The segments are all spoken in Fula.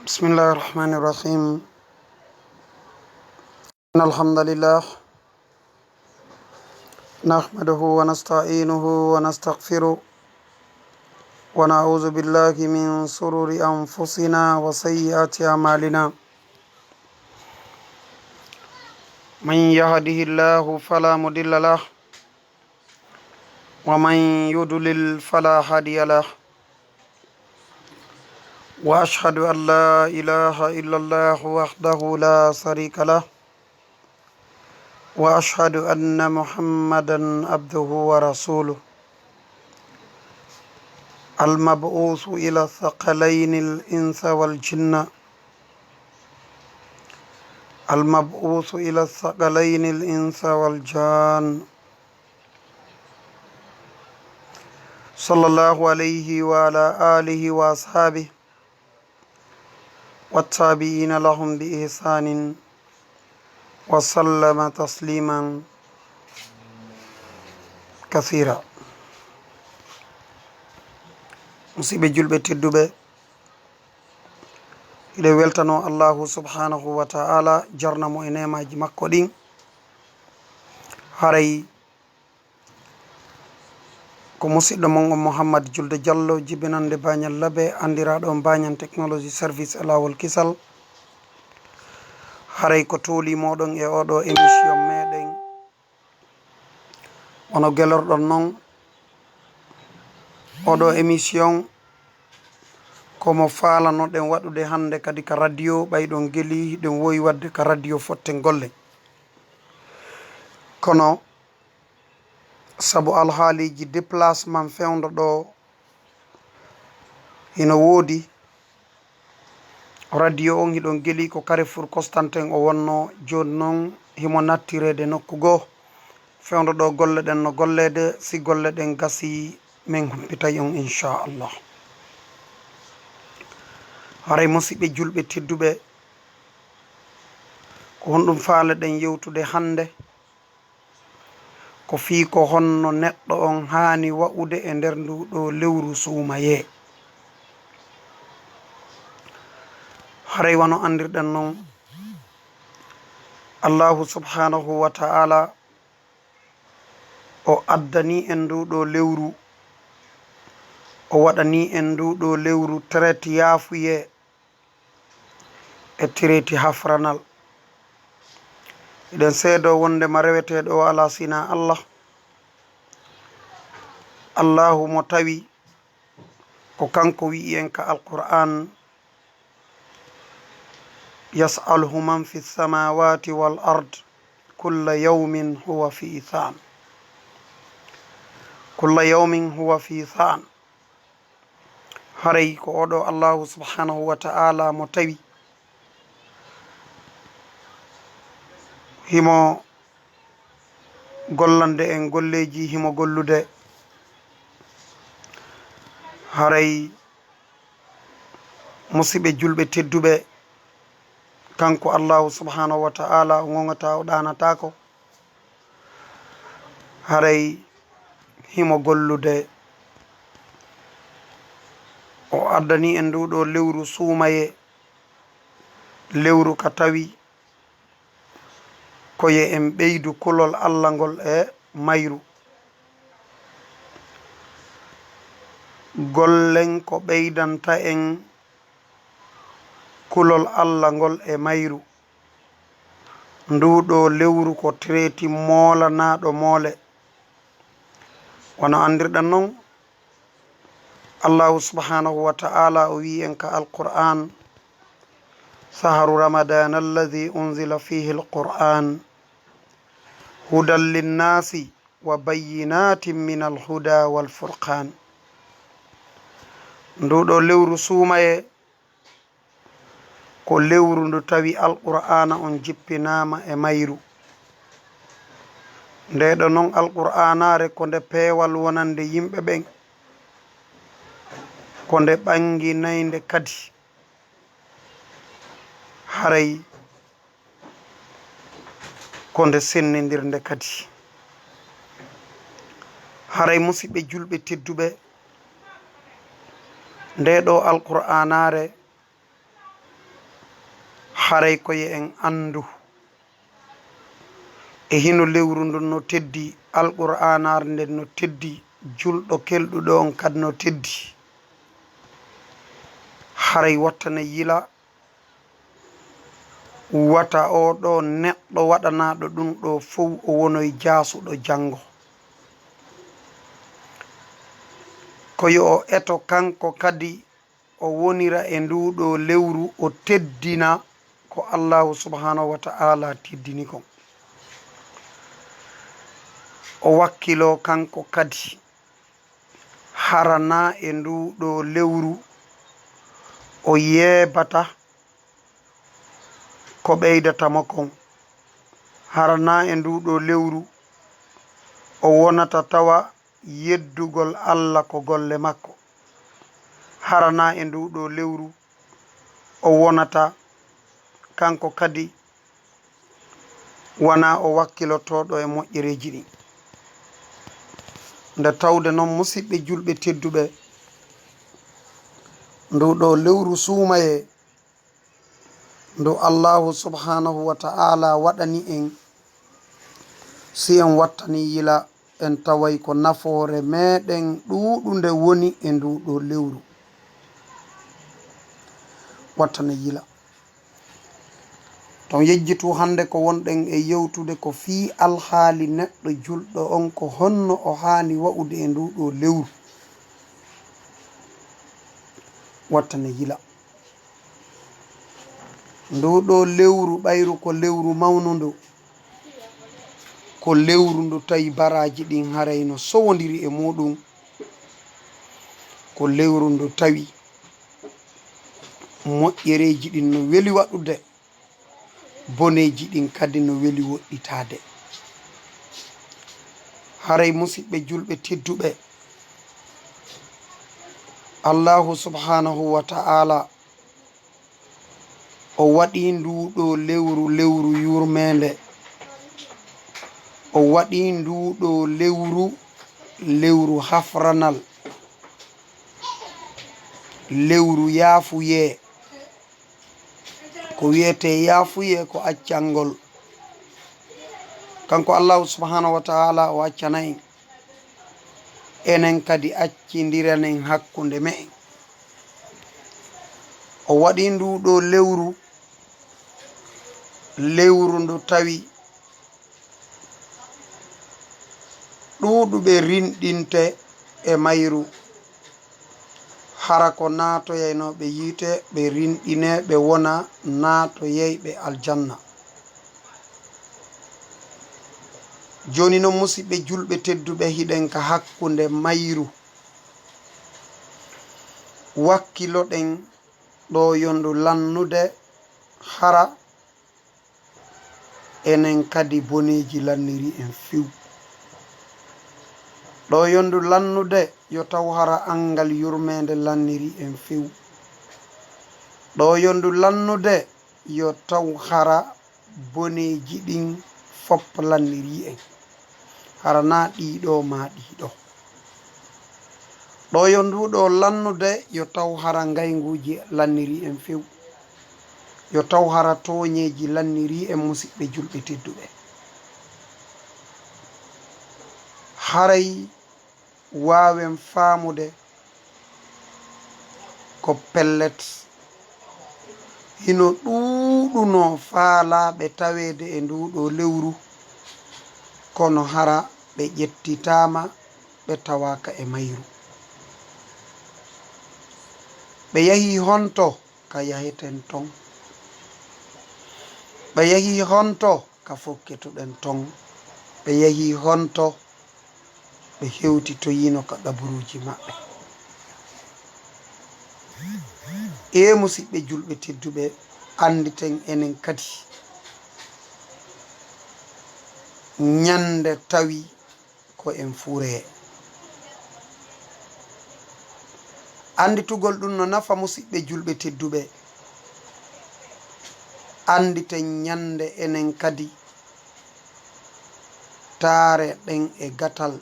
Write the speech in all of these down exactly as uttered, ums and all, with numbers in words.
بسم الله الرحمن الرحيم. إن الحمد لله نحمده ونستعينه ونستغفره، ونعوذ بالله من شرور أنفسنا وسيئات أعمالنا. من يهده الله فلا مضل له، ومن يضلل فلا هادي له. وأشهد أن لا إله إلا الله وحده لا شريك له، وأشهد أن محمدا عبده ورسوله، المبعوث إلى الثقلين الإنس والجن، المبعوث إلى الثقلين الإنس والجان، صلى الله عليه وعلى آله وأصحابه والتابعين لهم بإحسان وسلم تسليما كثيرا. Musiɓɓe julɓe tedduɓe, hiɗen weltano Allahu subhanahu wa ta'ala, jarna mo e neemaaji makko ɗin. Haray ko musiɗɗo mon on Mouhammad Julde Diallo, jibinande Bañal Labe, anndiraaɗo on Bañan Technology Service e Laawol Kisal. Haray ko tooli mooɗon e oɗo émission meɗen. Wano gelorɗon non, oɗo émission ko mo faalanoɗen waɗude hannde kadi ka radio, ɓay ɗon geli, hiɗen woowi waɗde ka radio fotten golle. Kono sabu alhaaliiji déplacement fewndo ɗo hino woodi, radio on hiɗon geli ko Carrefour Constantin o wonno, jooni non himo nattireede nokku goo. Fewndo ɗo golle ɗen no golleede, si golle ɗen gasii, min humpitay on, inchallah. Haray musiɓɓe julɓe tedduɓe, ko honɗum faaleɗen yewtude hannde? Ko fii ko honno neɗɗo on haani wa'ude e nder nduu ɗoo lewru suumayee. Haray wano anndirɗen non, Allahu subhanahu wa ta'ala o addanii en nduu ɗoo lewru, o waɗanii en nduu ɗoo lewru traite yaafuyee e traite hafranal. Hiɗen seedoo wonndema reweteeɗo o alaa sinaa Allah. Allahu mo tawi ko kanko wi'i en ka Alqur'aan, "Yas'aluhu man fi samawati wal ard, kulla yawmin huwa fi shan." Kulla yawmin huwa fi shan. Haray ko oɗo Allahu subhanahu wa ta'ala mo tawi himo gollande en golleeji, himo gollude. Haray musiɓɓe julɓe tedduɓe, kanko Allahu subhanahu wa ta'ala o ŋoŋataa, o ɗaanataako. Haray himo gollude, o addanii en nduu ɗoo lewru suumayee, lewru ka tawi ko yo en ɓeydu kulol Allah ngol e mayru. Gollen ko ɓeydanta en kulol Allah ngol e mayru. Nduu ɗoo lewru ko traite moolanaaɗo moole. Wano anndirɗen non, Allahu subhanahu wa ta'ala o wi'i en ka Alqur'aan, "Shahru Ramadana alladhi unzila fihi al-Qur'an hudan linnasi wa bayyinatin min al-huda wal furqan." Nduu ɗoo lewru suumayee ko lewru ndu tawi Alqur'aana on jippinaama e mayru. Ndee ɗoo non Alqur'aanaare ko nde peewal wonande yimɓe ɓen, ko nde ɓannginaaynde kadi. Haray ko nde sennindirnde kadi. Haray musiɓɓe julɓe tedduɓe, ndee ɗoo Alqur'aanaare Haray ko yo en anndu e hino lewru ndun no teddi, Alqur'aanaare nden no teddi, julɗo kelɗuɗo on kadi no teddi. Haray wattane yila, wata oo ɗoo neɗɗo waɗanaaɗo ɗun ɗoo fow o wonoy jaasuɗo janngo. Ko yo o eto kanko kadi o wonira e nduu ɗoo lewru, o teddina ko Allaahu subhaanahu wa ta'aalaa teddini kon. O wakkiloo kanko kadi, hara naa e nduu ɗoo lewru o yeebata ko ɓeydata mo kon, hara naa e nduu ɗoo lewru o wonata tawa yeddugol Alla ko golle makko. Hara naa e nduu ɗoo lewru o wonata kanko kadi wanaa o wakkilotooɗo e moƴƴereeji ɗin. Nde tawde non, musiɓɓe julɓe tedduɓe, nduu ɗoo lewru suumayee ndu Allaahu subhaanahu wa ta'aalaa waɗani en, si en wattanii yila, en taway ko nafoore meɗen ɗuuɗunde woni e nduu ɗoo lewru. Wattane yila. Ton yejjitu hannde ko wonɗen e yewtude ko fii alhaali neɗɗo julɗo on, ko honno o haani wa'ude e nduu ɗoo lewru. Wattane yila. Nduu ɗoo lewru ɓayru ko lewru mawnundu, ko lewru ndu tawi baraaji ɗin haray no sowondiri e muuɗum, ko lewru ndu tawi moƴƴereeji ɗin no weli waɗude, boneeji ɗin kadi no weli woɗɗitaade. Haray musiɓɓe julɓe tedduɓe, Allaahu subhaanahu wa ta'aalaa o waɗii nduu ɗoo lewru, lewru yurmeende. O waɗii nduu ɗoo lewru, lewru hafranal, lewru yaafuyee. Ko wi'etee yaafuyee ko accangol. Kanko Allaahu subhaanahu wa ta'aalaa o accana en, enen kadi accindiranen hakkunde me'en. O waɗii nduu ɗoo lewru, lewru ndu tawi ɗuuɗuɓe rinɗinte e mayru. Hara ko naatoyaynooɓe yiite, ɓe rinɗinee, ɓe wona naatoyayɓe aljanna. Jooni non, musiɓɓe julɓe tedduɓe, hiɗen ka hakkunde mayru. Wakkiloɗen ɗoo yondu lannude, hara enen kadi boneeji lanniri en few. Ɗoo yondu lannude, yo taw hara anngal yurmeende lanniri en few. Ɗoo yondu lannude, yo taw hara boneeji ɗin fof lanniri en, hara naa ɗii ɗoo maa ɗii ɗoo. Ɗoo yo nduu ɗoo lannude, yo taw hara ngaynguuji lanniri en few, yo taw hara tooñeeji lanniri en, musiɓɓe julɓe tedduɓe. Haray waawen faamude ko pellet, hino ɗuuɗunoo faalaaɓe taweede e nduu ɗoo lewru, kono hara ɓe ƴettitaama, ɓe tawaaka e mayru. Ɓe yahii honto ka yaheten ton? Ɓe yahii honto ka fokketoɗen ton? Ɓe yahii honto ɓe hewtitoyiino ka qaburuuji maɓɓe? Ee musiɓɓe julɓe tedduɓe, annditen enen kadi ñannde tawi ko en furee. Annditugol ɗum no nafa, musiɓɓe julɓe tedduɓe. Annditen ñannde enen kadi taare ɗen e gatal,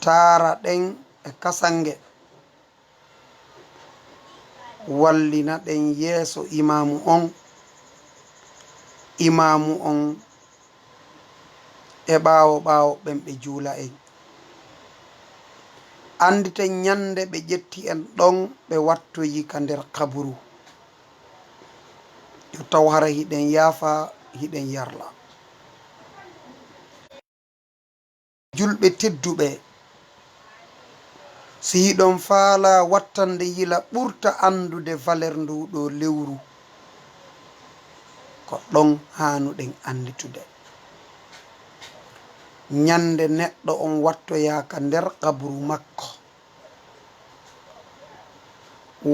taara ɗen e kasange. Wallina ɗen yeeso imaamu on, imaamu on e ɓaawo ɓaawo ɓen ɓe juula en. Annditen ñannde ɓe ƴetti en ɗon ɓe wattoyi ka nder qaburu. Yo taw hara hiɗen yaafa, hiɗen yarla. Julɓe tedduɓe, si hiɗon faala wattande yila ɓurta anndude valeur nduu ɗoo lewru, ko ɗon haanuɗen annditude. Ñannde neɗɗo on wattoyaa ka nder qaburu makko,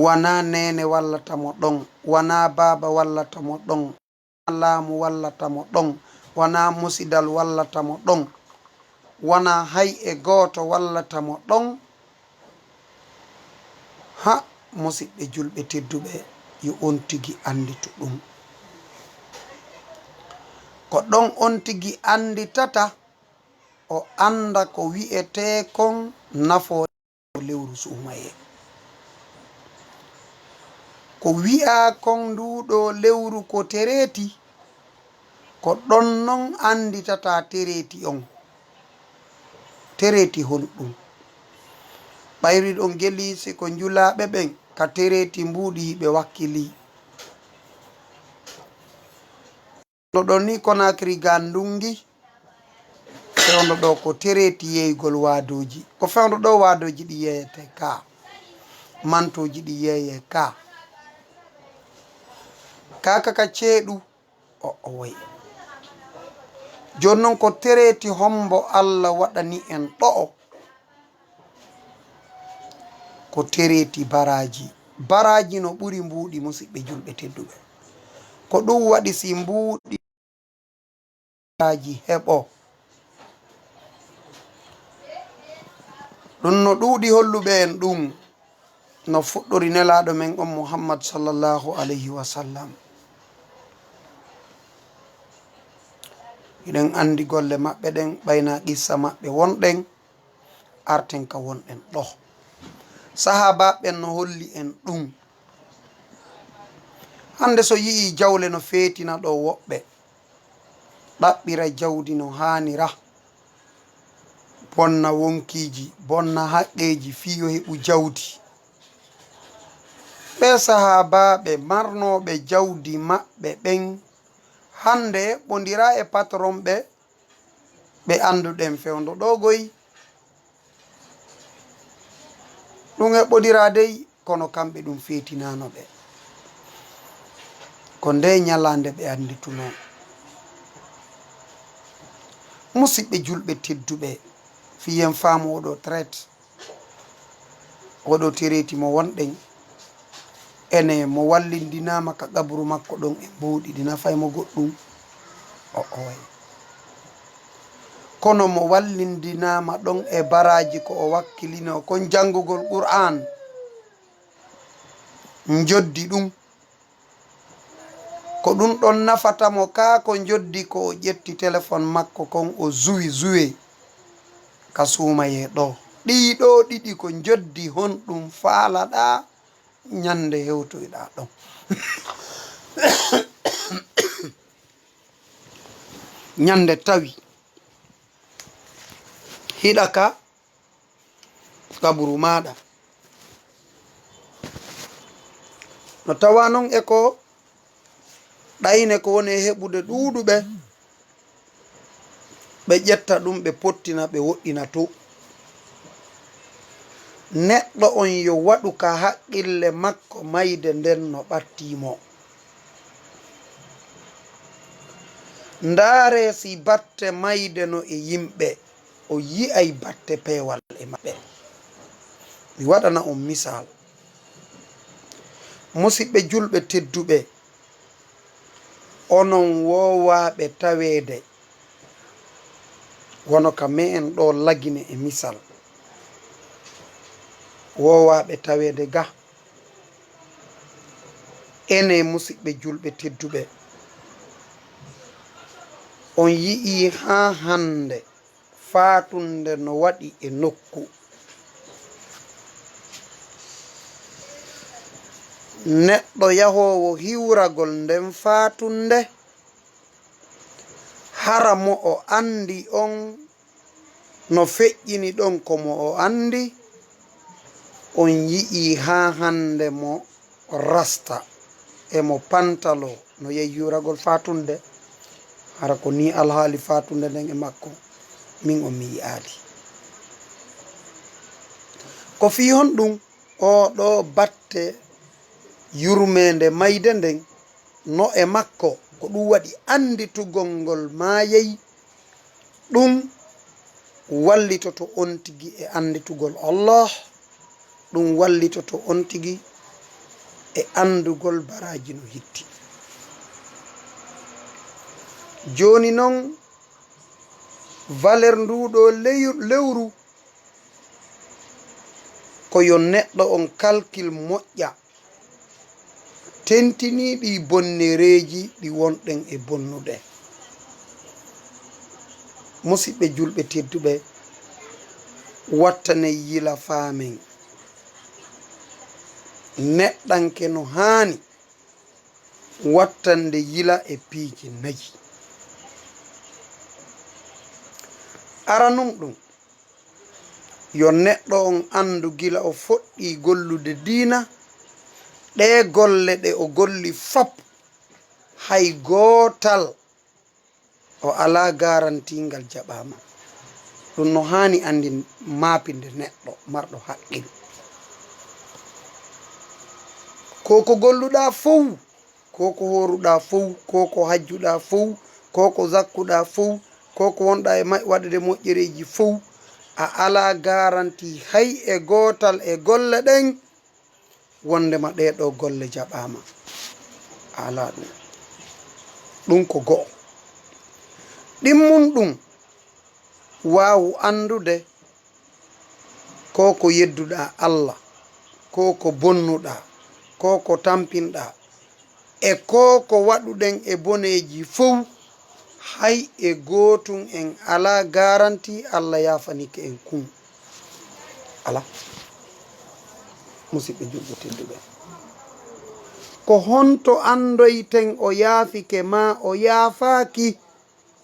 wanaa neene wallata mo ɗon, wanaa baaba wallata mo ɗon, laamu wallata mo ɗon, wanaa musidal wallata mo ɗon, wanaa hay e gooto wallata mo ɗon. Ha, musiɓɓe julɓe tedduɓe, yo on tigi annditu ɗum. Ko ɗon on tigi annditata, o annda ko wi'etee kon nafo lewru suumayee. Ko wi'aa kon nduu ɗoo lewru ko tereeti, ko ɗon non annditataa tereeti on. Tereeti honɗum? Ɓayri ɗon geli si ko njulaaɓe ɓen ka tereeti mbuuɗi hiɓe wakkili. No ɗon ni Konaakiri ga ndungi, fewndo ɗoo ko tereeti yeeygol waadooji. Ko fewndo ɗoo waadooji ɗi yeeyete ka, mantooji ɗi yeeye ka. Kaaka ka ceeɗu, o, o woyi. Jooni non ko tereeti hombo Alla waɗani en ɗo'o? Ko tereeti baraaji. Baraaji no ɓuri mbuuɗi, musiɓɓe julɓe tedduɓe. Ko ɗum waɗi si mbuuɗi baraaji heɓo. Ɗum no ɗuuɗi holluɓe en ɗum no fuɗɗori Nelaaɗo men on Muhammad sallallahu alayhi wa sallam. Hiɗen anndi golle maɓɓe ɗen, ɓayna qissa maɓɓe wonɗen, arten ka wonɗen ɗoo. Sahaabaaɓe ɓen no holli en ɗum. Hannde so yi'ii jawle no feetina ɗoo woɓɓe, ɗaɓɓira jawdi no haanira, bonna wonkiiji, bonna haqqeeji fii yo heɓu jawdi. Ɓee sahaabaaɓe marnooɓe jawdi maɓɓe ɓen, hannde eɓɓondiraa e patron ɓe, ɓe annduɗen fewndo ɗoo goy. Ɗum eɓɓondiraa dey, kono kamɓe ɗum feetinaano ɓe. Ko ndee ñalaande ɓe annditunoo. Musiɓɓe julɓe tedduɓe, fii en faamu oo ɗoo traite, oo ɗoo tereeti mo wonɗen, ene mo wallindinaama ka qaburu makko ɗon e mbuuɗi, ɗi nafaay mo goɗɗum, o, o wayi. Kono mo wallindinaama ɗon e baraaji ko o wakkilinoo kon janngugol Qur'aan, njoddi ɗum. Ko ɗum ɗon nafata mo kaa ko njoddi ko o ƴetti telefon makko kon o zuwi zuwe ka suumayee ɗoo. Ɗii ɗoo ɗiɗi ko njoddi honɗum faalaɗaa ñannde hewtoyɗaa ɗon? Ñannde tawi hiɗa ka qaburu maaɗa. No tawa non e ko ɗayne ko woni e heɓude ɗuuɗuɓe, ɓe ƴetta ɗum, ɓe pottina, ɓe woɗɗina to. Neɗɗo on yo waɗu ka haqqille makko mayde nden no ɓattii mo. Ndaaree si batte mayde no e yimɓe, o yi'ay batte peewal e maɓɓe. Mi waɗana on misal. Musiɓɓe julɓe tedduɓe, onon woowaaɓe taweede, wano ka me'en ɗoo Lagine e misal, woowaaɓe taweede ga, enen musiɓɓe julɓe tedduɓe, on yi'ii haa hannde faatunde no waɗi e nokku. Neɗɗo yahoowo hiwragol nden faatunde, hara mo o anndi on no feƴƴini ɗon ko mo o anndi, on yi'ii haa hannde mo rasta e mo pantaloo no yehi hiwragol faatunde, hara ko nii alhaali faatunde nden e makko, min on mi yi'aali. Ko fii honɗun? Oo ɗoo batte yurmeende mayde nden no e makko, ko ɗun waɗi annditugol ngol maayey, ɗun wallitoto on tigi e annditugol Allah, ɗun wallitoto on tigi e anndugol baraaji no hitti. Jooni non, valeur nduu ɗoo leyu-, lewru, ko yo neɗɗo on kalkil moƴƴa, tentinii ɗii bonnereeji ɗi wonɗen e bonnude. Musiɓɓe julɓe tedduɓe, wattanen yila faamen. Neɗɗanke no haani wattande yila e piiji nayi. Aranun ɗun, yo neɗɗo on anndu gila o fuɗɗii gollude diina, ɗee golle ɗe o golli fop, hay gootal o alaa garanti ngal jaɓaama. Ɗun no haani anndin maapinde neɗɗo marɗo haqqil. Ko ko golluɗaa fow, ko ko hooruɗaa fow, ko ko hajjuɗaa fow, ko ko zakkuɗaa fow, ko ko wonɗaa e ma-, waɗude moƴƴereeji fow, a alaa garanti hay e gootal e golle ɗen wonndema ɗee ɗoo golle jaɓaama. A alaa ɗun. Ɗun ko go'o. Ɗimmun ɗun, waawu anndude ko ko yedduɗaa Allah, ko ko bonnuɗaa, ko ko tampinɗaa, e ko ko waɗuɗen e boneeji fow, hay e gootun en alaa garanti Allah yaafanike en kun. Alaa. Musiɓɓe julɓe tedduɓe, ko honto anndoyten o yaafike maa o yaafaaki?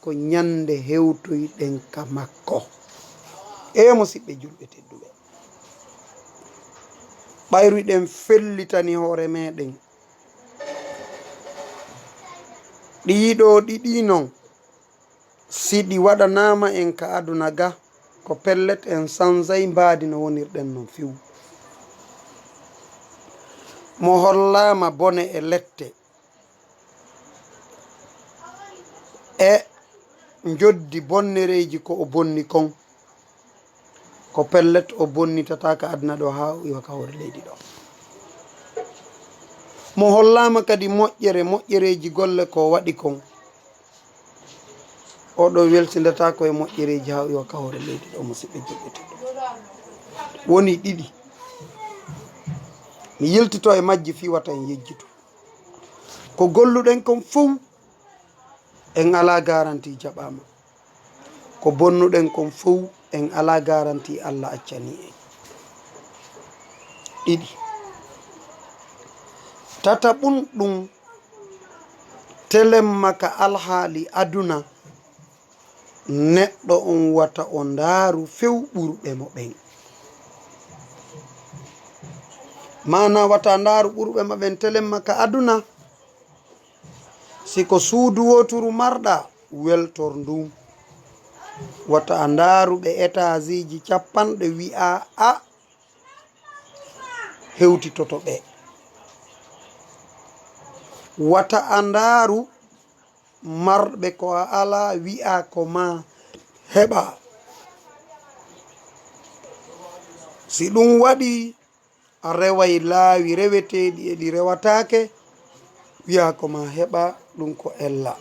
Ko ñannde hewtoyɗen ka makko. Ee musiɓɓe julɓe tedduɓe, ɓayru hiɗen fellitani hoore meɗen. Ɗii ɗoo ɗiɗi non, si ɗi waɗanaama en ka aduna ga, ko pellet en sansay mbaadi no wonirɗen non few. Mo hollaama bone e lette e njoddi bonnereeji ko o bonni kon, ko pellet o bonnitataa ka aduna ɗoo haa o iwa ka hoore leydi ɗoo. Mo hollaama kadi moƴƴere, moƴƴereeji golle ko o waɗi kon, o ɗoo welsindataa ko e moƴƴereeji haa o iwa ka hoore leydi ɗoo, musiɓɓe julɓe tedduɓe. Woni ɗiɗi. Mi yiltito e majji fii wata en yejjitu. Ko golluɗen kon fow, en alaa garanti jaɓaama. Ko bonnuɗen kon fow, en alaa garanti Allah accanii en. Ɗiɗi. Tataɓun ɗun, telemma ka alhaali aduna, neɗɗo on wata o ndaaru few ɓurɓe mo ɓen. Maanaa wata ndaaru ɓurɓe mo ɓen telemma ka aduna. Si ko suudu wooturu marɗaa, weltor ndun. Wata a ndaaru ɓe etaasiiji cappanɗe wi'aa a hewtitoto ɓe. Wata a ndaaru marɓe ko a alaa wi'aa ko maa heɓaa. Si ɗun waɗii, a reway laawi reweteeɗi e ɗi rewataake, wi'aa ko maa heɓaa, ɗun ko ella.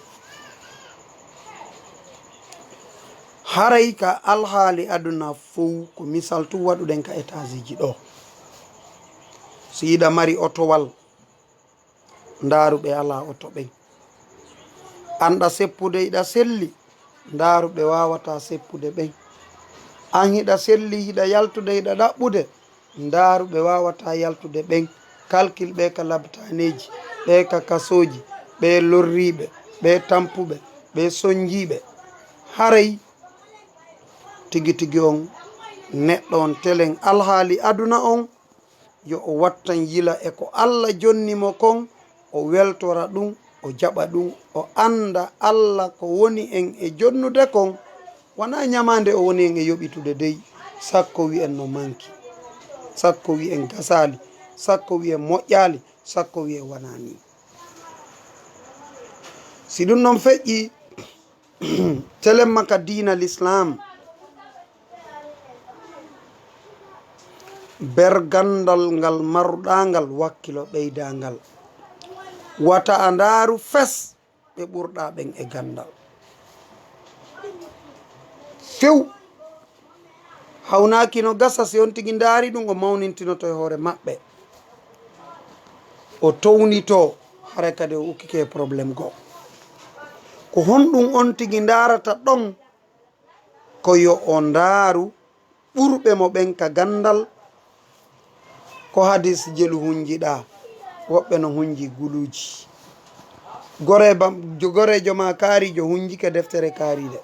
Haray ka alhaali aduna fow, ko misal tun waɗuɗen ka etaasiiji ɗoo. Si hiɗa mari otowal, ndaaru ɓe alaa oto ɓen. An ɗa seppude, hiɗa selli, ndaaru ɓe waawataa seppude ɓen. An hiɗa selli, hiɗa yaltude, hiɗa ɗaɓɓude, ndaaru ɓe waawataa yaltude ɓen. kalkil ɓe ka labtaneeji, ɓe ka kasooji, ɓe lorriiɓe, ɓe tampuɓe, ɓe sonjiiɓe. Haray tigi tigi on neɗɗo on telen alhaali aduna on, yo o wattan yila e ko Alla jonni mo kon, o weltora ɗum, o jaɓa ɗum, o annda Alla ko woni en e jonnude kon, wanaa ñamaande o woni en e yoɓitude dey, sakko wi'en no manki, sakko wi'en gasaali, sakko wi'en moƴƴaali, sakko wi'en wanaa nii. Si ɗum ɗon feƴƴi, telemma ka diina Lislaam, ber ganndal ngal maruɗaa ngal, wakkilo ɓeydaa ngal. Wata a ndaaru fes ɓe ɓurɗaa ɓen e ganndal. Few, hawnaaki no gasa si on tigi ndaari ɗum, o mawnintinoto e hoore maɓɓe. O townitoo, hara kadi o ukkike e problème goo. Ko honɗum on tigi ndaarata ɗon? Ko yo o ndaaru ɓurɓe mo ɓen ka ganndal. Ko hadis jelu hunjiɗaa, woɓɓe no hunji guluuji. Gore ba-, jo-, goreejo maa kaariijo hunjike deftere kaariide.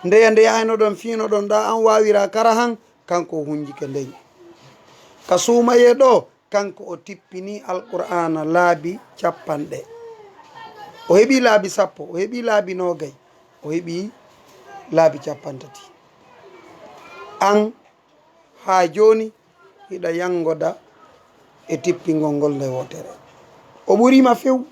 Ndeya ndeya heno ɗon fiino ɗon ɗaa an waawira kara han, kanko o hunjike ndey. Ka suumayee ɗoo, kanko o tippini Alqur'aana laabi cappanɗe. O heɓi laabi sappo, o heɓi laabi noogay, o heɓi laabi cappanɗe tati. An haa jooni hiɗa yanngoda e tippingol ngol nde wootere. O ɓuriima few.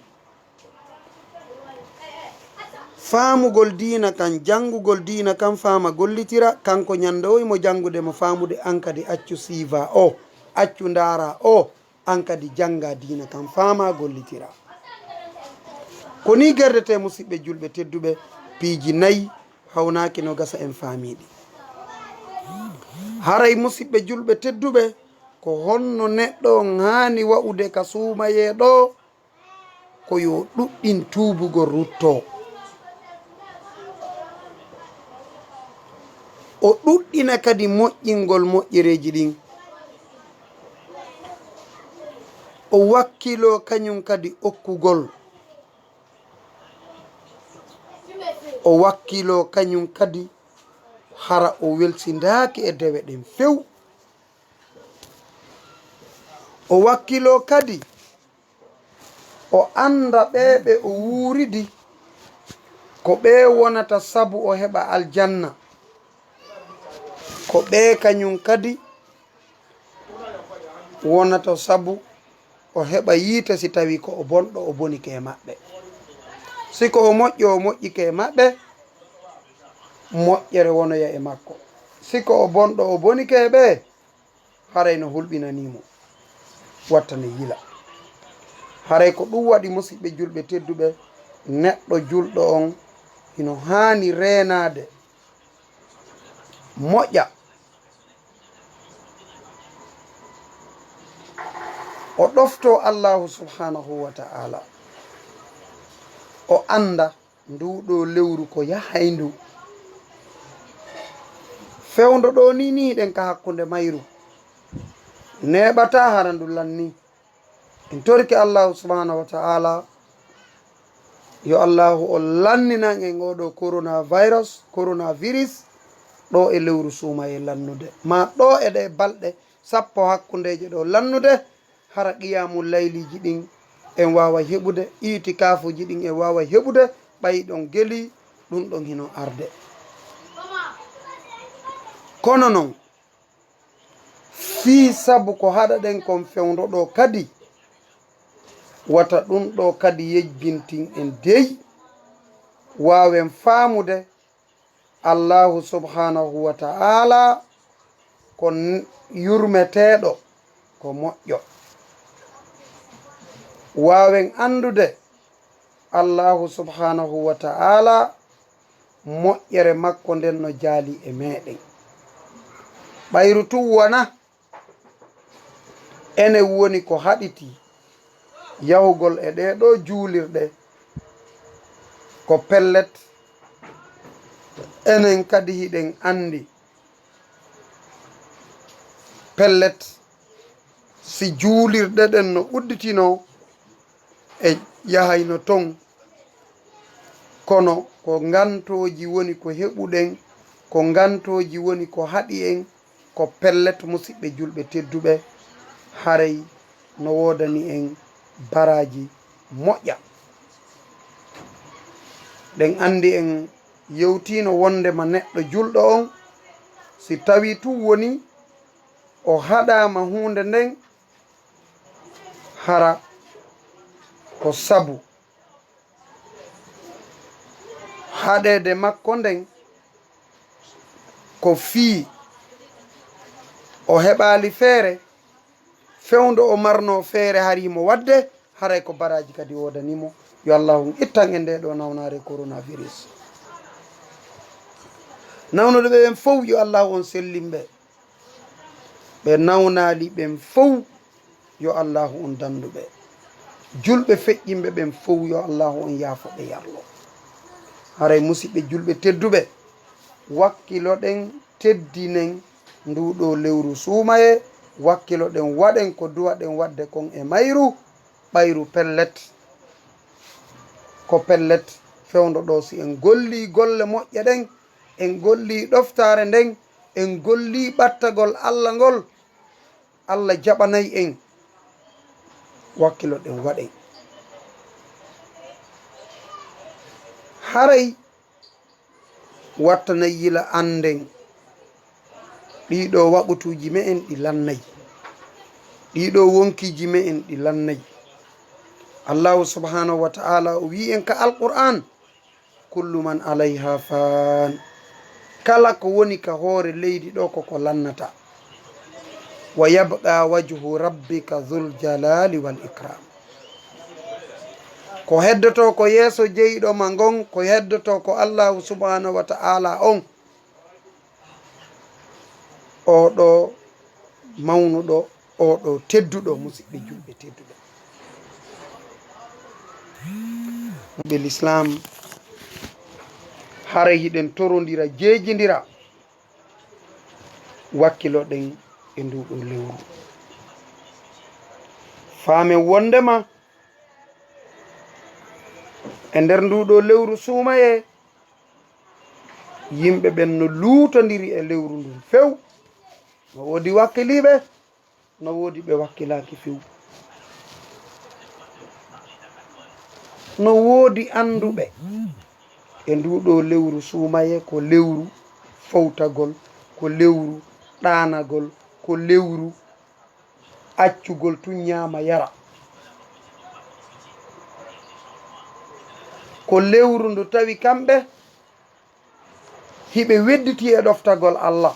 Faamugol diina kan, janngugol diina kan, faama gollitira, kanko ñannde o himo janngude mo faamude, an kadi accu siiva o, accu ndaara o, an kadi jannga diina kan, faama gollitira. Ko nii gerdetee, musiɓɓe julɓe tedduɓe, piiji nayi hawnaaki no gasa en faamiɗi. Haray musiɓɓe julɓe tedduɓe, ko honno neɗɗo on haani wa'ude ka suumayee ɗoo? Ko yo ɗuɗɗin tuubugol, ruttoo. O ɗuɗɗina kadi moƴƴingol moƴƴereeji ɗin. O wakkiloo kañum kadi okkugol. O wakkiloo kañum kadi hara o welsindaaki e dewe ɗen few. O wakkiloo kadi, o annda ɓee ɓe o wuuridi, ko ɓee wonata sabu o heɓa aljanna. Ko ɓee kañum kadi wonata sabu o heɓa yiite si tawii ko o bonɗo, o bonike e maɓɓe. Si ko o moƴƴo, o moƴƴike e maɓɓe, moƴƴere wonoya e makko. Si ko o bonɗo, o bonike e ɓee, haray no hulɓinanii mo, watta nde yila. Haray ko ɗum waɗi, musiɓɓe julɓe tedduɓe, neɗɗo julɗo on hino haani reenaade, moƴƴa, o ɗoftoo Allaahu subhaanahu wa ta'aala, o annda nduu ɗoo lewru ko yahayndu. Fewndo ɗoo nii, nii hiɗen ka hakkunde mayru, neeɓataa hara ndu lannii. En torike Allaahu subhaanahu wa ta'aala, yo Allaahu o lanninan en oo ɗoo coronavirus, coronavirus, ɗoo e lewru suumayee lannude, maa ɗoo e ɗee balɗe sappo hakkundeeje ɗoo lannude, hara qiyaamu layliiji ɗin en waaway heɓude, iitikaafuuji ɗin en waaway heɓude, ɓay ɗon gelii, ɗum ɗon hino arde. Kono non, fii sabu ko haɗaɗen kon fewndo ɗoo kadi, wata ɗum ɗoo kadi yejjintin en dey, waawen faamude Allaahu subhaanahu wa ta'aala ko n-, yurmeteeɗo, ko moƴƴo. Waawen anndude Allaahu subhaanahu wa ta'aala, moƴƴere makko nden no jaali e meɗen. Ɓayru tun wona enen woni ko haɗiti yahugol e ɗee ɗoo juulirɗe, ko pellet, enen kadi hiɗen anndi pellet, Si juulirɗe ɗen no udditinoo, e yahayno ton, kono ko ngantooji woni ko heɓuɗen, ko ngantooji woni ko haɗi en, ko pellet, musiɓɓe julɓe tedduɓe, haray no woodani en baraaji moƴƴa. Ɗen anndi en yewtiino wonndema neɗɗo julɗo on, si tawii tun woni o haɗaama huunde nden, hara ko sabu haɗeede makko nden, ko fii o heɓaali feere, fewndo o marnoo feere hari himo waɗde, haray ko baraaji kadi woodanii mo. Yo Allaahu on ittan en ndee ɗoo nawnaare coronavirus. Nawnuɓe ɓen fow, yo Allaahu on sellin ɓe. Ɓe nawnaali ɓen fow, yo Allaahu on danndu ɓe. Julɓe feƴƴinɓe ɓen fow, yo Allaahu on yaafo ɓe yarlo. Haray musiɓɓe julɓe tedduɓe, wakkiloɗen, teddinen nduu ɗoo lewru suumayee, wakkiloɗen, waɗen ko duwaɗen waɗde kon e mayru, ɓayru pellet. Ko pellet, fewndo ɗoo, si en gollii golle moƴƴe ɗen, en gollii ɗoftaare nden, en gollii ɓattagol Alla ngol, Alla jaɓanay en, wakkiloɗen, waɗen. Haray wattanay yila annden ɗii ɗoo waqutuuji me'en ɗi lannay, ɗii ɗoo wonkiiji me'en ɗi lannay. Allaahu subhaanahu wa ta'aalaa o wi'i en ka Alqur'aan, "Kullu man alayha fan." Kala ko woni ka hoore leydi ɗoo ko ko lannata. "Wa yabqa wajhu rabbika dhul jalali wal ikram." Ko heddotoo ko yeeso jeyɗo ma ngon, ko heddotoo ko Allaahu subhaanahu wa ta'aalaa on. Oo ɗoo mawnuɗo, oo ɗoo tedduɗo, musiɓɓe julɓe tedduɓe. Ɓe lislaam, haray hiɗen torondira, jeejindira, wakkiloɗen e nduu ɗoo lewru. Faamen wonndema e nder nduu ɗoo lewru suumayee, yimɓe ɓen no luutondiri e lewru ndun few. No woodi wakkiliiɓe, no woodi ɓe wakkilaaki few. No woodi annduɓe e nduu ɗoo lewru suumayee ko lewru fowtagol, ko lewru ɗaanagol, ko lewru accugol tun ñaama yara. Ko lewru ndu tawi kamɓe hiɓe wedditi e ɗoftagol Alla.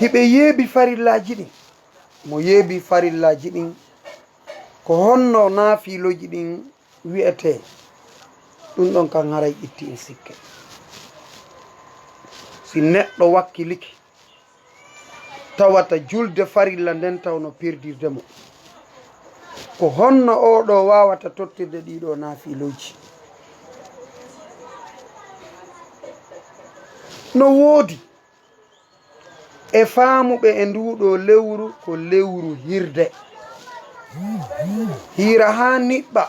Hiɓe yeebi farillaaji ɗin. Mo yeebi farillaaji ɗin, ko honno naafiilooji ɗin wi'etee? Ɗun ɗon kan haray itti en sikke. Si neɗɗo wakkilike, tawata julde farilla nden tawno perdirde mo, ko honno oo ɗoo waawata tottirde ɗii ɗoo naafiilooji? No woodi e faamuɓe e nduu ɗoo lewru ko lewru hiirde. Hiira haa niɓɓa,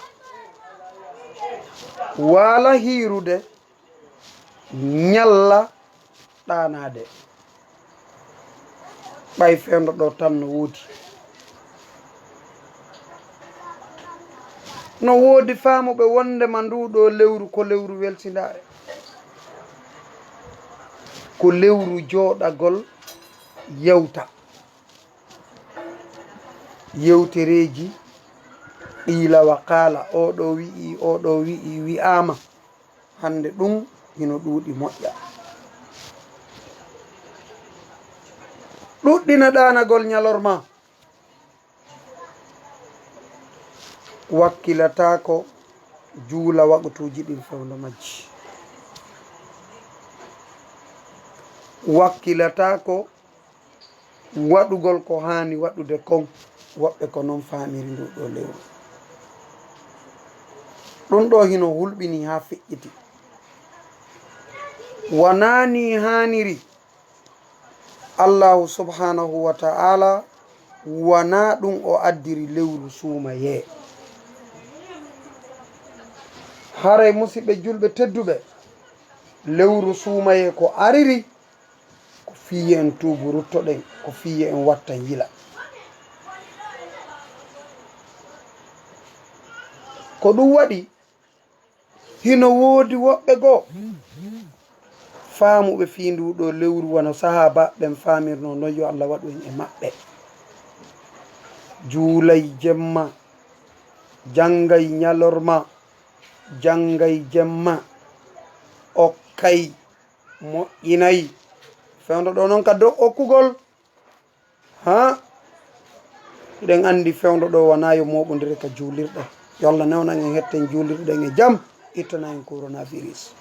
waala hiirude, ñalla ɗaanaade. Ɓay fewndo ɗoo tan no woodi. No woodi faamuɓe wonndema nduu ɗoo lewru ko lewru welsindaare. Ko lewru jooɗagol yewta. Yewtereeji qiila wa qaala, oo ɗoo wi'i, oo ɗoo wi'i, wi'aama. Hannde ɗun hino ɗuuɗi moƴƴa. Ɗuɗɗina ɗaanagol ñalorma. Wakkilataako juula waqtuuji ɗin fewndo majji. Wakkilataako waɗugol ko haani waɗude kon, woɓɓe ko non faamiri nduu ɗoo lewru. Ɗun ɗoo hino hulɓini haa feƴƴiti. Wanaa nii haaniri, Allahu subhanahu wa ta'ala, wanaa ɗum o addiri lewru suumayee. Haray, musiɓɓe julɓe tedduɓe, lewru suumayee ko ariri, ko fii yo en tuubu, ruttoɗen, ko fii yo en wattan yila. Ko ɗum waɗi, hino woodi woɓɓe goo faamuɓe fii nduu ɗoo lewru, wano sahaabaaɓe ɓen faamirnoo non, yo Allah waɗu en e maɓɓe. Juulay jemma, janngay ñalorma, janngay jemma, okkay, moƴƴinay. Fewndo ɗoo non ka dow okkugol. Haa? Hiɗen anndi fewndo ɗoo wanaa yo mooɓondire ka juulirɗe. Yo Allah newnan en, hetten juulirɗen e jam, ittana en coronavirus.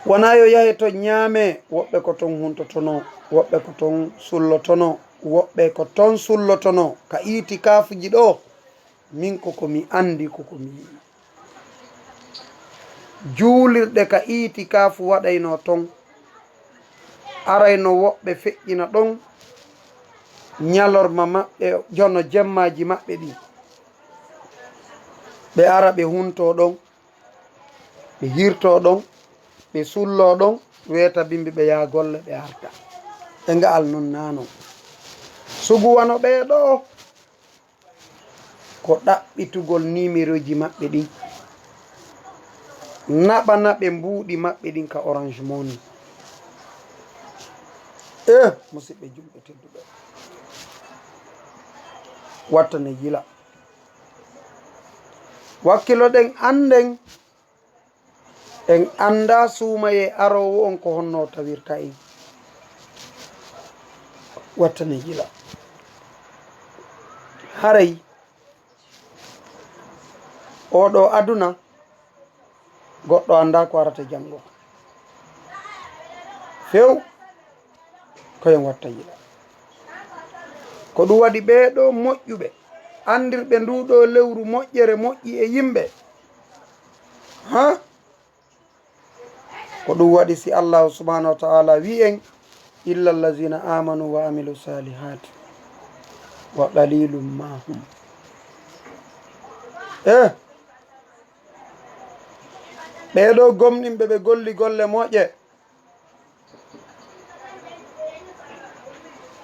Wanaa yo yahe to ñaamee, woɓɓe ko ton huntotonoo, woɓɓe ko ton sullotonoo, woɓɓe ko ton sullotonoo. Ka iitikaafuuji ɗoo, min ko ko mi anndi, ko ko mi yi'i. Juulirɗe ka iitikaafu waɗaynoo ton, arayno woɓɓe feƴƴina ɗon ñalorma maɓɓe, jono jemmaaji maɓɓe ɗin. Ɓe ara ɓe huntoo ɗon, ɓe hirtoo ɗon, ɓe sulloo ɗon, weeta bimbi ɓe yaha golle ɓe arta. E nga'al non naa non. Sugu wano ɓee ɗoo, ko ɗaɓɓitugol niimerooji maɓɓe ɗin, naɓa naɓe mbuuɗi maɓɓe ɗin ka Orange Money. Eh, musiɓɓe julɓe tedduɓe, wattane yila. Wakkiloɗen, annden. En anndaa suumayee aroowo on ko honno o tawirta en. Wattane yila. Haray oo ɗoo aduna, goɗɗo anndaa ko arata janngo. Few. Ko en watta yila. Ko ɗum waɗi ɓee ɗoo moƴƴuɓe, anndirɓe nduu ɗoo lewru moƴƴere moƴƴi e yimɓe. Haa? Ko ɗum waɗi si Allaahu subhaanahu wa ta'aalaa wi'i en, "Illa allazina amanu wa amilu salihati wa qalilum ma hum." Eh, ɓee ɗoo gomɗinɓe ɓe golli golle moƴƴe,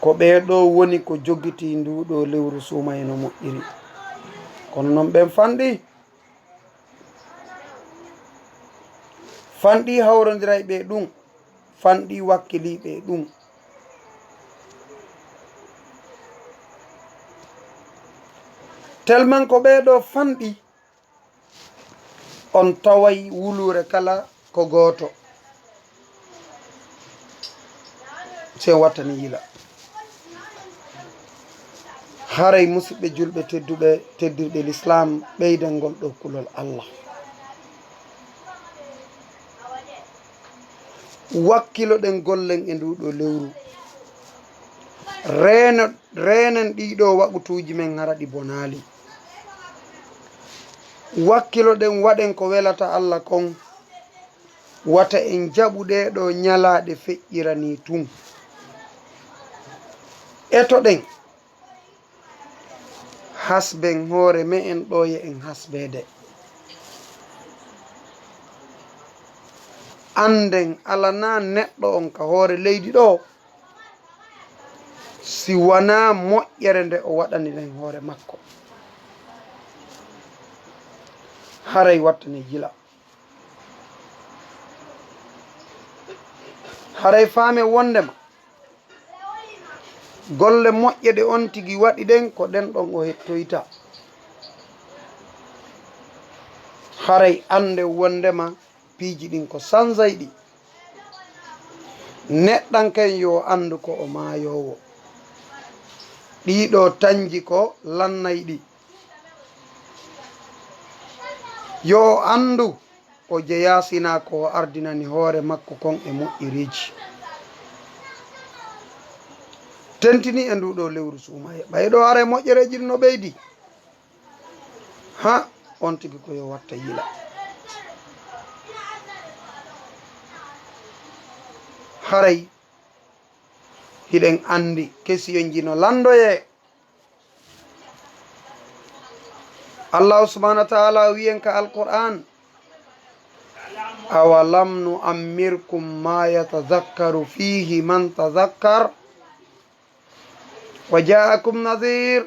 ko ɓee ɗoo woni ko jogitii nduu ɗoo lewru suumayee no moƴƴiri. Kono non ɓen fanɗi. Fanɗi hawrondiray ɓe ɗum. Fanɗi wakkili ɓe ɗum. Tellement ko ɓee ɗoo fanɗi, on taway wuluure kala ko gooto. Si en wattani yila. Haray, musiɓɓe julɓe tedduɓe, teddirɓe Lislaam, ɓeyden ngol ɗoo kulol Allah. Wakkiloɗen gollen e nduu ɗoo lewru. Reeno-, reenen ɗii ɗoo waqutuuji men hara ɗi bonaali. Wakkiloɗen, waɗen ko welata Allah kon. Wata en jaɓu ɗee ɗoo ñalaaɗe feƴƴira nii tun. Etoɗen, hasben hoore me'en ɗoo yo en hasbeede. Annden alanaa neɗɗo on ka hoore leydi ɗoo, si wanaa moƴƴere nde o waɗani ɗen hoore makko. Haray wattane yila. Haray faamen wonndema golle moƴƴe ɗe on tigi waɗi ɗen, ko ɗen ɗon o hettoyta. Haray annden wonndema piiji ɗin ko sanzayɗi. Neɗɗanken yo anndu ko o maayoowo. Ɗii ɗoo tanji ko lannayɗi. Yo o anndu o jeyaa sinaa ko o ardinani hoore makko kon e moƴƴereeji. Tentinii e nduu ɗoo lewru suumayee. Ɓay ɗoo haray moƴƴereeji ɗin no ɓeydi. Ha, on tigi ko yo watta yila. Haray Hiɗen anndi kesiyoñ ji no lanndoyee. Allahu subhanahu wa taala wiyen ka Alqur'an, "Awalam nu ammirkum ma yatazakkaru fihi man tazakkar wa jaakum nadhir,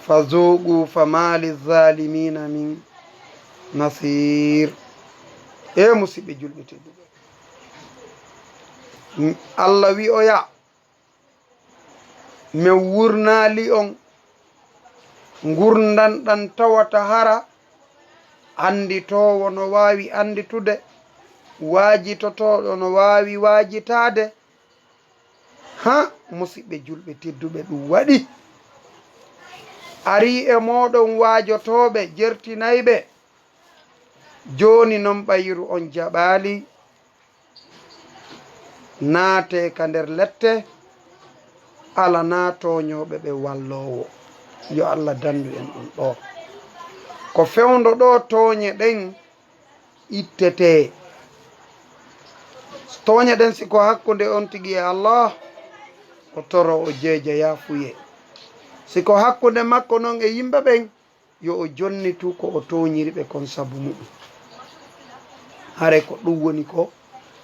fazuqu fama lizalimina min nasir." E musiɓɓe julɓe tedduɓe, Allah wi'oya, "Min wurnaali on ngurndan ɗan tawata hara annditoowo no waawi annditude, waajitotooɗo no waawi waajitaade." Ha, musiɓɓe julɓe tedduɓe, ɗum waɗi. Arii e mooɗon waajotooɓe, jertinayɓe. Jooni non ɓayru on jaɓaali, naatee ka nder lette, alanaa tooñooɓe ɓe walloowo. Yo Allah danndu en ɗum ɗoo. Ko fewndo ɗoo tooñe ɗen ittetee. Tooñe ɗen, si ko hakkunde on tigi e Allah, o toro, o jeeja, yaafuyee. Si ko hakkunde makko non e yimɓe ɓen, yo o jonnitu ko o tooñiri ɓe kon sabu muɗum. Haray ko ɗum woni ko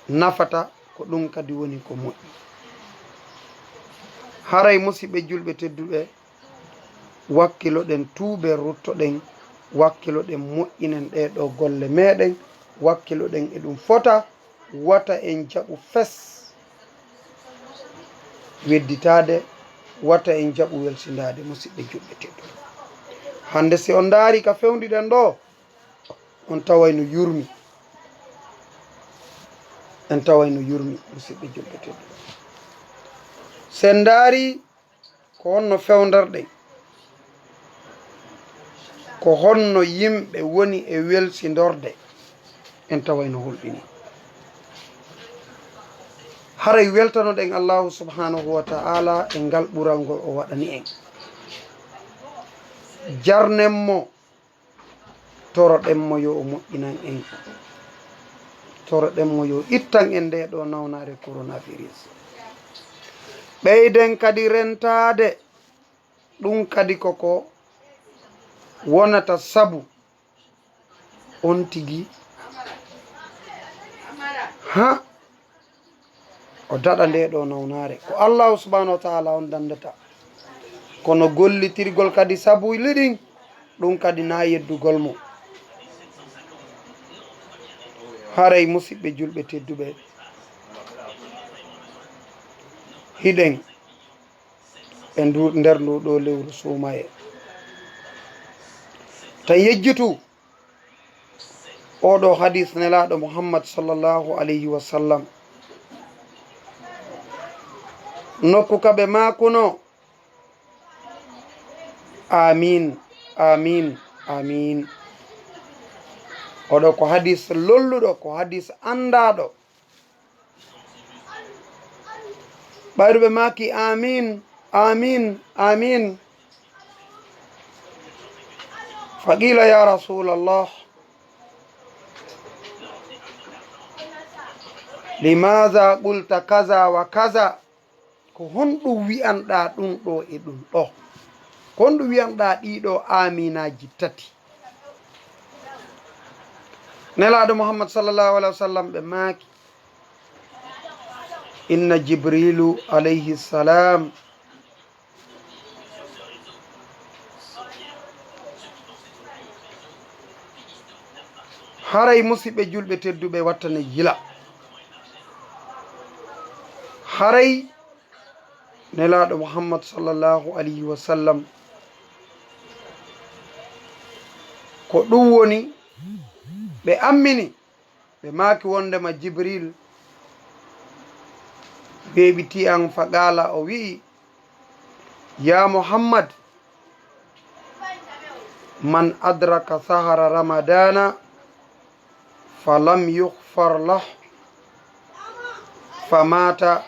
nafata, ko ɗum kadi woni ko moƴƴi. Haray, musiɓɓe julɓe tedduɓe, wakkiloɗen tuuben, ruttoɗen, wakkiloɗen moƴƴinen ɗee ɗoo golle meɗen, wakkiloɗen e ɗum fota, wata en jaɓu fes wedditaade, wata en jaɓu welsindaade, musiɓɓe julɓe tedduɓe. Hannde, si on ndaari ka fewndiɗen ɗoo, on taway no yurmi. En taway no yurmi, musiɓɓe julɓe tedduɓe. Si en ndaari ko honno fewnderɗen, ko honno yimɓe woni e welsindorde, en taway no hulɓini. Haray weltanoɗen Allahu subhanahu wa ta'ala e ngal ɓural ngol o waɗani en. Jarnen mo, toroɗen mo yo o moƴƴinan en. Toroɗen mo yo ittan en ndee ɗoo nawnaare coronavirus. Ɓeyden kadi rentaade, ɗum kadi koko wonata sabu on tigi, ha, o daɗa ndee ɗoo nawnaare. Ko Allahu subhanahu wa ta'ala on danndata. Kono gollitirgol kadi sabuuli ɗin, ɗum kadi na yeddugol mo. Haray, musiɓɓe julɓe tedduɓe, hiɗen e ndu, nder ndu ɗoo lewru suumayee. Tan yejjitu oo ɗoo hadis Nelaaɗo Muhammad sallallahu alayhi wa sallam. Nokku ka ɓe maakunoo, "Amin, amin, amin." Oo ɗoo ko hadis lolluɗo, ko hadis anndaaɗo. Ɓayru ɓe maaki, "Amin, amin, amin." Faqila, "Ya Rasulallah, limaza qulta kaza wa kaza?" Ko honɗum wi'anɗaa ɗum ɗoo e ɗum ɗoo? Ko honɗum wi'anɗaa ɗii ɗoo aaminaaji tati? Nelaaɗo Muhammad sallallahu alaihi wasallam ɓe maaki, "Inna Jibrilu alayhi salam." Haray, musiɓɓe julɓe tedduɓe, wattane yila. Haray Nelaaɗo Muhammad sallallahu alayhi wa sallam, ko ɗum woni ɓe ammini. Ɓe maaki wondema Jibril weeɓiti an, faqaala, o wi'i, "Ya Muhammad, man adraka sahara Ramadana falam yughfar lah famata."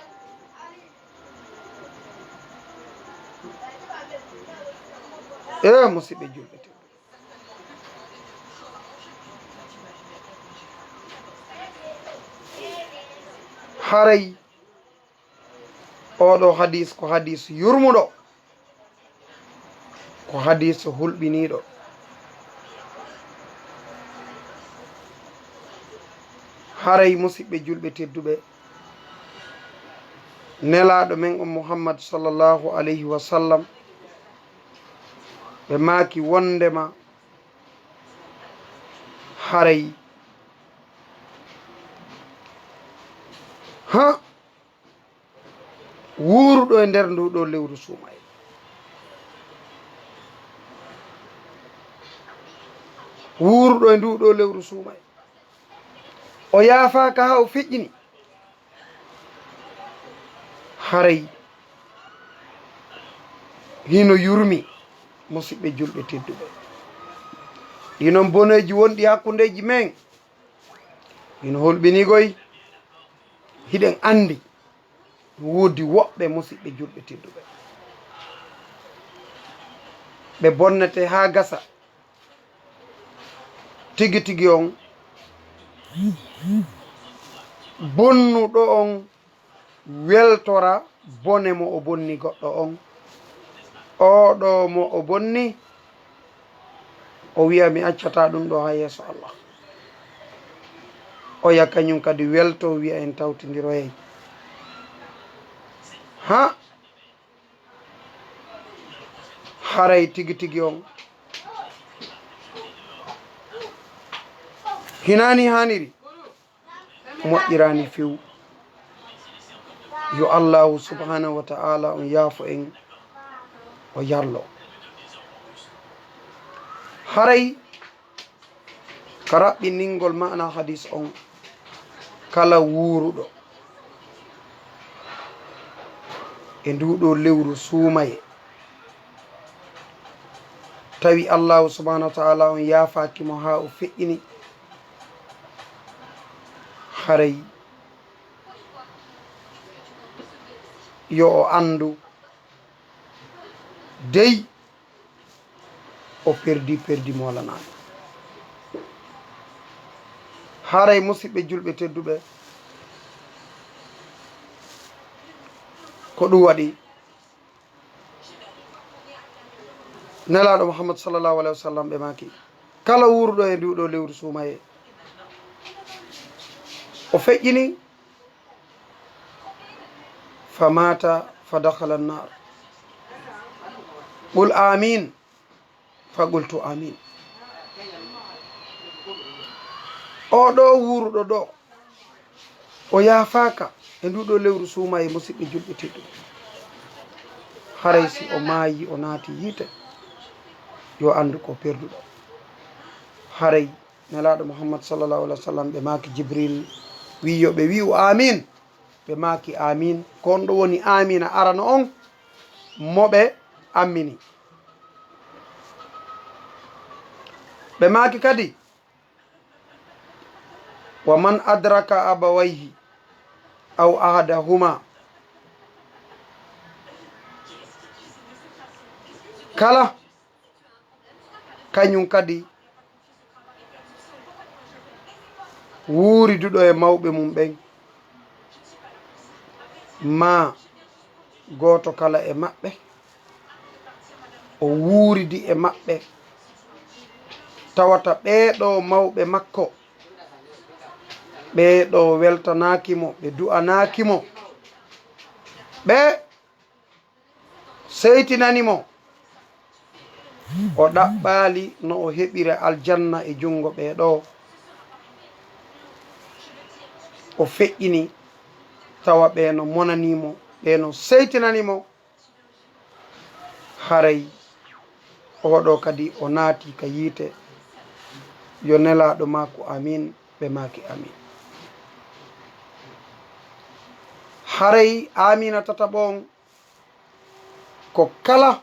E musiɓɓe julɓe tedduɓe, haray Oɗo hadis ko hadis yurmuɗo, ko hadis hulɓiniiɗo. Haray, musiɓɓe julɓe tedduɓe, nelaaɗo men on Muhammad sallallahu alayhi wa sallam, ɓe maaki wondema haray, ha, wuuruɗo e nder ndu ɗo lewru suumaye, wuuruɗo e ndu ɗo lewru suumaye, o yaafaaka haa o feƴƴini. Haray hino yurmi, musiɓɓe julɓe tedduɓe. Ɗi non boneeji wonɗi hakkundeeji men, hino hulɓini koy. Hiɗen anndi woodi woɓɓe, musiɓɓe julɓe tedduɓe, ɓe bonnete haa gasa. Tigi tigi on, bonnuɗo on weltora bone mo o bonni goɗɗo on. Oɗo mo o bonni, o wi'a, "Mi accataa ɗum ɗo haa yeeso Allah." Oya kañum kadi welto, wi'a, "En tawtindiroyay." Ha! Haray tigi tigi on hinaani haaniri, moƴƴiraani few. Yo Allahu subhanahu wa ta'ala on yaafo en, o yarlo. Haray ka raɓɓiningol ma'ana hadis on, kala wuuruɗo e ndu ɗo lewru suumaye, tawi Allahu subhanahu wa ta'ala on yaafaaki mo haa o feƴƴini, haray yo o anndu dey o perdi, perdi mo walanaani. Haray, musiɓɓe julɓe tedduɓe, ko ɗum waɗi Nelaaɗo Muhammad sallallahu alayhi wa sallam ɓe maaki, kala wuuruɗo e ndu ɗo lewru suumaye, o feƴƴini, fa maata fa dakhala annar. Qul amin. Fa qultu amin. Oɗo wuuruɗo ɗo, o yaafaaka e ndu ɗo lewru suumaye, musiɓɓe julɓe tedduɓe. Haray si o maayi, o naati yiite, yo anndu ko perduɗo. Haray Nelaaɗo Muhammad sallallahu alaihi wa sallam, ɓe maaki Jibril wi yo ɓe wi'u amin. Ɓe maaki amin. Ko on ɗo woni amina arano on mo ɓe ammini. Ɓe maaki kadi, wa man adraka abawayhi aw ahadahuma, kala kañum kadi wuuriduɗo e mawɓe mum ɓen, maa gooto kala e maɓɓe o wuuridi e maɓɓe, tawata ɓee ɗoo mawɓe makko, ɓee ɗoo weltanaaki mo, ɓe du'anaaki mo, ɓe seytinani mo, o ɗaɓɓaali no o heɓira aljanna e junngo ɓee ɗoo. O feƴƴini, tawa ɓee no monanii mo, ɓee no seytinani mo. Haray oɗo kadi o naati ka yiite. Yo Nelaaɗo maaku amin, ɓe maaki amin. Haray amina tataɓo on, ko kala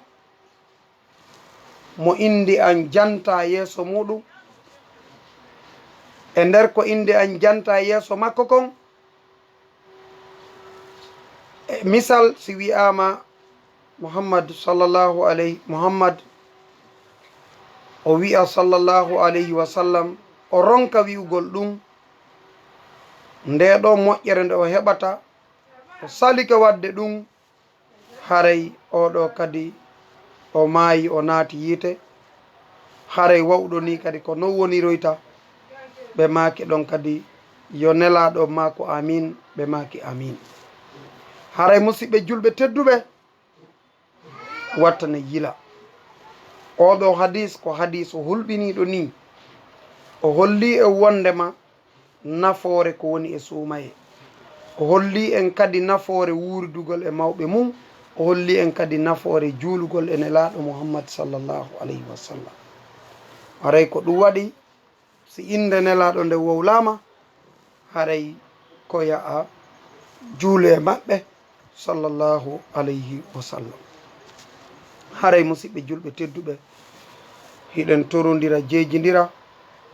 mo innde an jantaa yeeso muuɗum, e nder ko innde an jantaa yeeso makko kon, e misal, si wi'aama Muhammad sallallahu alayhi, Muhammad, o wi'a sallallahu alayhi wa sallam, o ronka wi'ugol ɗum, ndee ɗoo moƴƴere nde o heɓata, o salike waɗde ɗum, Haray oɗo kadi o maayi, o naati yiite. Haray wawɗo ni kadi ko non woniroyta. Ɓe maaki ɗon kadi, yo Nelaaɗo maaku amin, ɓe maaki amin. Haray musiɓɓe julɓe tedduɓe, wattane yila. Oɗo hadis ko hadis o hulɓiniiɗo ni. O holli en wondema nafoore ko woni e suumaye. O holli en kadi nafoore wuuridugol e mawɓe mum. O holli en kadi nafoore juulugol e Nelaaɗo Muhammad sallallahu alayhi wa sallam. Haray ko ɗum waɗi, si innde Nelaaɗo nde wowlaama, haray ko yo a juulu e maɓɓe, sallallahu alayhi wa sallam. Haray musiɓɓe julɓe tedduɓe, hiɗen torondira, jeejindira,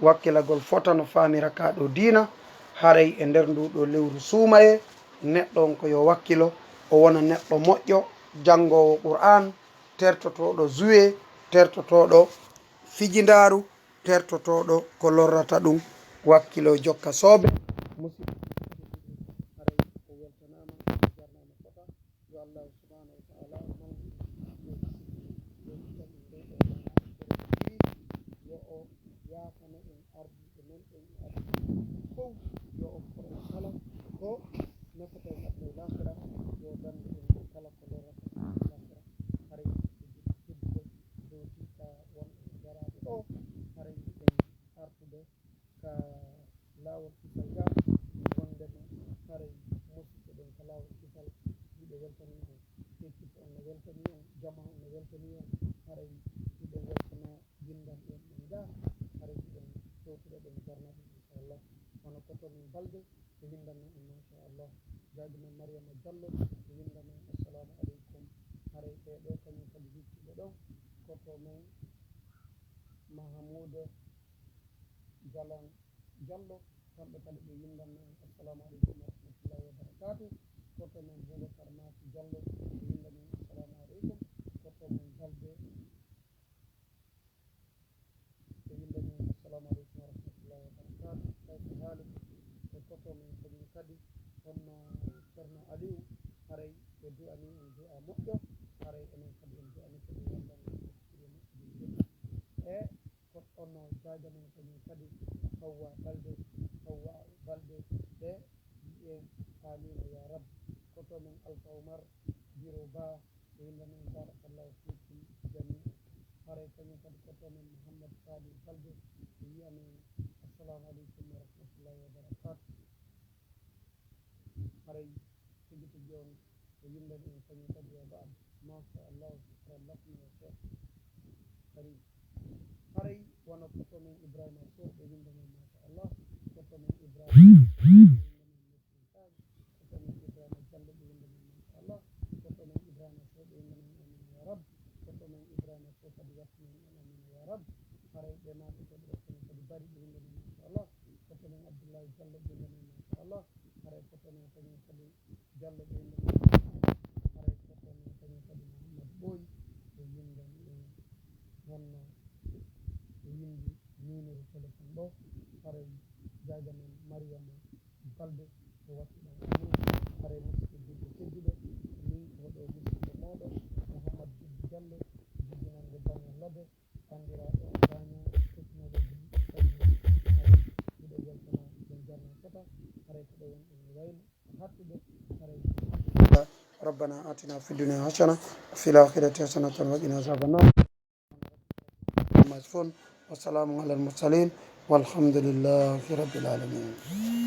wakkilagol fota no faamira ka ɗo diina. Haray e nder ndu ɗo lewru suumaye, neɗɗo on ko yo wakkilo, o wona neɗɗo moƴƴo, janngoowo Qur'aan, tertotooɗo zuwe, tertotooɗo fijindaaru, tertotooɗo ko lorrata ɗum, wakkilo jokka soobe. Musiɗɗo, haray o weltanaama, o jarnaama fota. Yo Allaahu subhaanahu wa ta'aalaa mawɗo, yo ittane en ɗee ɗoo balaa'e, yo o yaafano en ardiiɓe men ɓen e aduna fow, yo o okku en kala ko nafata en aduna e laakara, yo o dandu en kala ko lorrata en e laakara. Haray ɓe jiɗi teddude, ɗo tiiɗɗa wonɓe e daraaɓe ɗoo, haray ɓe artude ka laawol kisal ga, wondema haray musiɓɓe ɓen ka laawol kisal, hiɓe weltanii on, équipe on no weltanii on, jamaa on no weltanii on, haray hiɓe weltanoo winndanɓe en ɓen ga, haray hiɓen tewtira ɓen jarna ɓe, inchallah. Hono koto men Balde, ɓe winndanoo en, machallah. Jaagi men Mariama Jallo, ɓe winndanoo en, assalamu aleykum. Haray ɓee ɗoo kañum kadi hikkiiɓe ɗon, koto men Mahamuuda Jalan Jallo, kamɓe kala ɓe winndanno en, assalamu aleykum wa rahmatullahi wa barakatuh. Koto men Boubacar Maki Jallo, ɓe winndanno en, assalamu aleykum. Koto men Balde, ɓe winndanno en, assalamu aleykum wa rahmatullahi wa barakatuh. Tawi ko haali ko koto men kañum kadi, honno Ceerno Aliou, haray ɓe du'ani en du'a moƴƴo, haray enen kadi en du'ani ko ɓe wallana en e moƴƴude. E Kono on no jaajano kañum kadi Hawwa Balde, Hawwa Balde, ɓe mbiyen aamiina yaa Rabbi. Koto men Alfa Umar Biro Ba, ɓe winnda men baarakallahu fiikum jamii'an. Haray kañum kadi koto men Muhammad Faali Balde, ɓe wiya men assalaamu aleykum wa rahmatullahi wa barakaatuh. Haray tigi tigi on ko yimɓe ɓen kañum kadi yo baaba. Machallah, shukran lakum ya Cheikh Karim. Haray wano koto men Ibrahima Sow, ɓe yimɓe men, machallah. Koto men Ibrahima Sow, ɓe yimɓe men, Meskin Sadio. Koto men Ibrahima Jallo, ɓe yimɓe men, machallah. Koto men Ibrahima Sow, ɓe yimɓe men, amin ya Rabbi. Koto men Ibrahima Sow kadi watti men en, amin ya Rabbi. Haray ɓe maaki to ɓe ɗo kono kadi bari, ɓe yimɓe men, machallah. Koto men Abdoulaye Jallo, ɓe yimɓe men, machallah. Haray koto men kañum kadi Jallo ɓe yimɓe men, haray koto men kañum kadi Mouhammad Ɓooyi, ɓe yimɓe men, honno ɓe yimɓe numéro téléphone ɗo, haray jaaja men Mariama Balde, o watti ɗon amin. Haray musidɓe julɓe tedduɓe, min ko ɗo musidɓe mooɗon Mouhammad Jiddu Jallo, jibinande Bano Lade, banndiraaɗo Bano Technologie. Haray miɗo weltana ɓen jarna fota, haray ko ɗo wonɗen e waylo. ربنا آتنا في الدنيا حسنة وفي الآخرة حسنة وقنا عذاب النار. عما يصفون. وسلام على المرسلين والحمد لله رب العالمين.